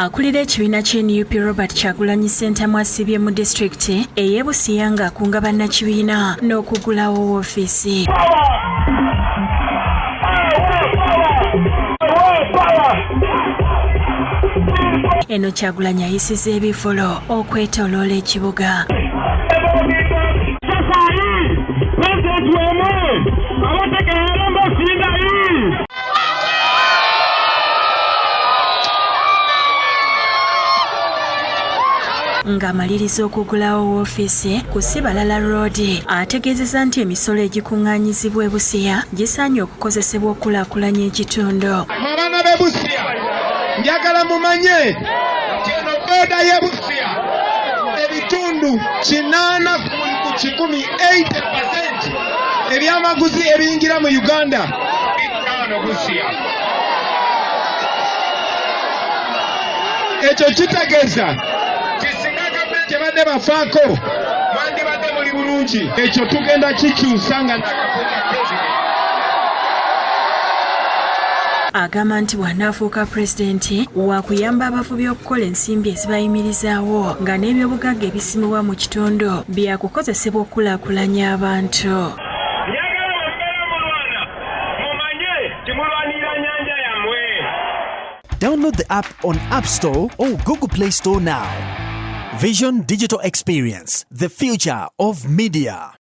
Akulira ekibiina kya NUP Robert Kyagulanyi Ssentamu asibye mu disitulikiti ey'e Busia ng'akunga bannakibiina n'okuggulawo woofiisi. Eno Kyagulanyi ayisiza ebivvulu okwetooloola ekibuga. Ng'amaliriza okuggulawo woofiisi ku Sibalala Road, ategeezezza nti emisolo egikuŋŋaanyizibwa e Busia gisaanye okukozesebwa okukulaakulanya ekitundu. Abaana b'e Busia, njagala mumanye nti eno booda y'e Busia ebitundu 80% 80% ebyamaguzi ebiyingira mu Uganda bijja wano Busia. Ekyo kitegeeza nti singa gavumenti ebadde bafaako mwandibadde muli bulungi. Ekyo tugenda kikyusa nga nakafuuka pulezidenti. Agamba nti bw'anaafuuka pulezidenti waakuyamba abavubi okukola ensimbi ezibayimirizaawo nga n'ebyobugagga ebisimibwa mu kitundu byakukozesebwa okukulaakulanya abantu. Njagala bwe mubeera mulwana mumanye nti mulwanirira nnyanja yammwe. Download the app on App Store or Google Play Store now. Vision Digital Experience, the future of media.